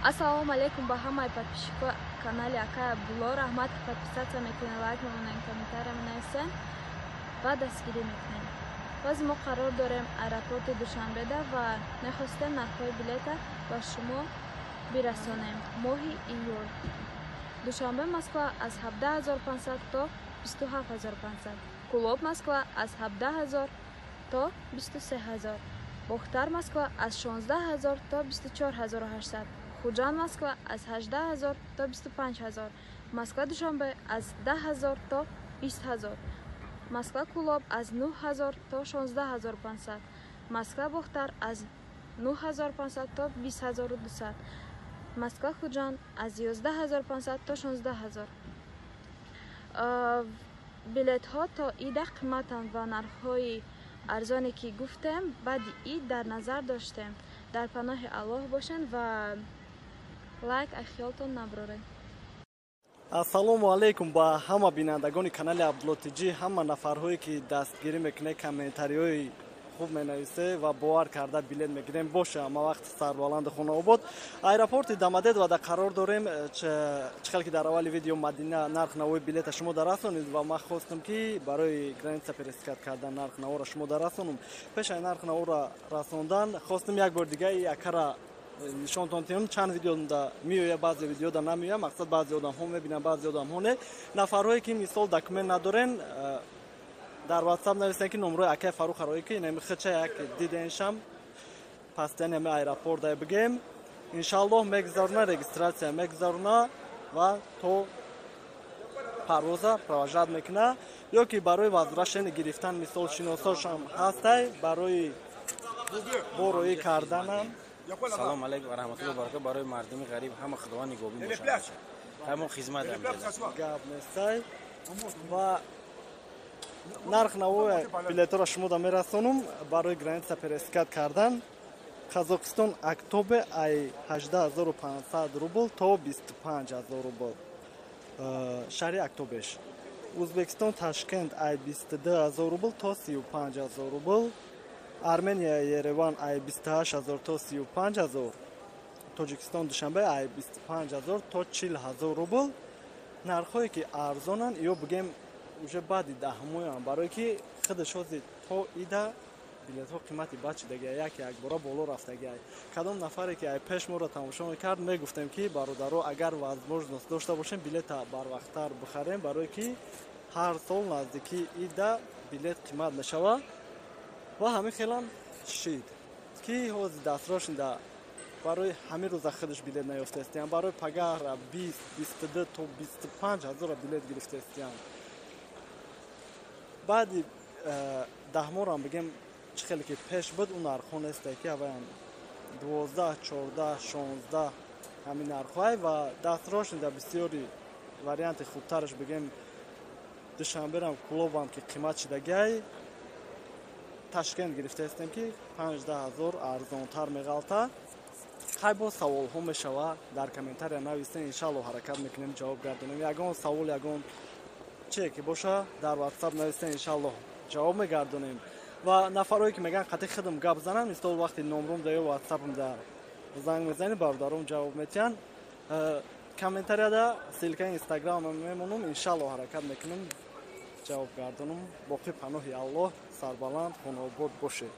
Ассалому алейкум ба ҳамаи подписчико канали Акай Абдулло. Раҳмат, ки подписаться мекунед, лайк мемонед, комментария менависед ва дастгирӣ мекунед. Боз мо қарор дорем аэропорти Душанбеда ва мехостем нархҳои билета ба шумо бирасонем. Моҳи июл Душанбе Москва аз 17 500 то 27 500, Кӯлоб Москва аз 17 000 то 23 000, Бохтар Москва аз 16 000 то 24 800, Хуҷанд Москва аз 18 000 то 25 000, Москва Душанбе аз 10 000 то 20 000, Москва Кӯлоб аз 9000 то 16 500, Москва Бохтар аз 9500 то 20 200, Москва Хуҷанд аз 11 500 то 16 000. Билетҳо то ида қиматанд ва нархҳои арзоне, ки гуфтем, баъди ид дар назар доштем. Дар паноҳи Аллоҳ бошед ва лайк аз хиёлтон наброред. Ассалому алайкум ба ҳама бинандагони канали Абдулло ТҷИ, ҳама нафарҳое, ки дастгирӣ мекунед, комментариҳои хуб менависе ва бовар карда билет мегирем. Боша, ҳама вақт сарбаланду хонаобод. Аэропорти Домодедово қарор дорем. Чӣ хел ки дар аввали видео Мадина нарх навои билета шумо дарасонид ва ман хостам, ки барои граница пересекать кардан нарх наворо шумо дарасонам. Пешаи нарх наворо расондан хостам як бор дига акара нишонтон тиҳам. Чанд видеода меоя, баъзе видеода намеоя. Мақсад, баъзе одамҳо мебинанд, баъзе одамҳо не. Нафарҳое, ки мисол документ надорен, дар Ватсап нависен, ки номрои акай Фарух арои, ки инами хича як диденшам пастияни ҳами аэропорт дай бигем, иншаллоҳ мегузаруна, регистрация мегузаруна ва то парвоза провожать мекуна. Ё ки барои возвращение гирифтан, мисол, шиносошам ҳастай, барои бороӣ карданам. Салом алейкум ва раҳматуллоҳи баракат. Барои мардуми ғариб ҳама Худованд нигоҳбин бошад, ҳамон хизмат. Гап нестай. Ва нарх навои билетҳоро шумода мерасонам. Барои граница пересекать кардан Қазоқистон Актобе ай 18 500 рубл то 25 000 рубл, шаҳри Актобеш. Ӯзбекистон Ташкент ай 22 000 рубл то 35 000 рубл, Армения Ереван ай 28 000 то 35 000, Тоҷикистон Душанбе ай 25 000 то 40 000 рубл. Нархҳое, ки арзонанд, ё бигем, уже баъди 10 моҳам, барое ки худаш ҳозир то ида билетҳо қимати бад шидагия, як якбора боло рафтагия. Кадом нафаре, ки ай пеш моро тамошо мекард, мегуфтем, ки бародаро, агар возможность дошта бошем, билета барвақттар бихарем, барое ки ҳар сол наздикии ида билет қимат мешавад. Ва ҳамин хелам шид, ки ҳозир дастрошинда барои ҳамин рӯза худаш билет наёфтаистиян, барои пагаҳра 20, 22 то 25 ҳазора билет гирифтаистиян. Баъди 10 моҳрам бигем, чӣ хеле ки пеш буд, он нархҳо несте, ки аваям 12, 14, 16 ҳамин нархҳое. Ва дастрошинда бисёри варианти хубтараш, бигем, Душанберам, Кӯлобам, ки қимат шидагиай, Ташкент гирифтаистем, ки 15 ҳазор арзонтар меғалта. Хай, боз саволҳо мешава, дар комментария нависен, иншалло ҳаракат мекунем, ҷавоб гардонем. Ягон савол, ягон чие ки боша, дар Ватсап нависен, иншалло ҷавоб мегардонем. Ва нафарое, ки мегӯянд қати худам гап занам, мисол, вақти номром да ё Ватсапам да занг мезанем, бародаром ҷавоб метиҳанд. Комментарияда ссылкаи Инстаграм мемонам, иншалло ҳаракат мекунам, ҷавоб гардонам. Боқӣ паноҳи Аллоҳ, сарбаланд, хонаобод бошед.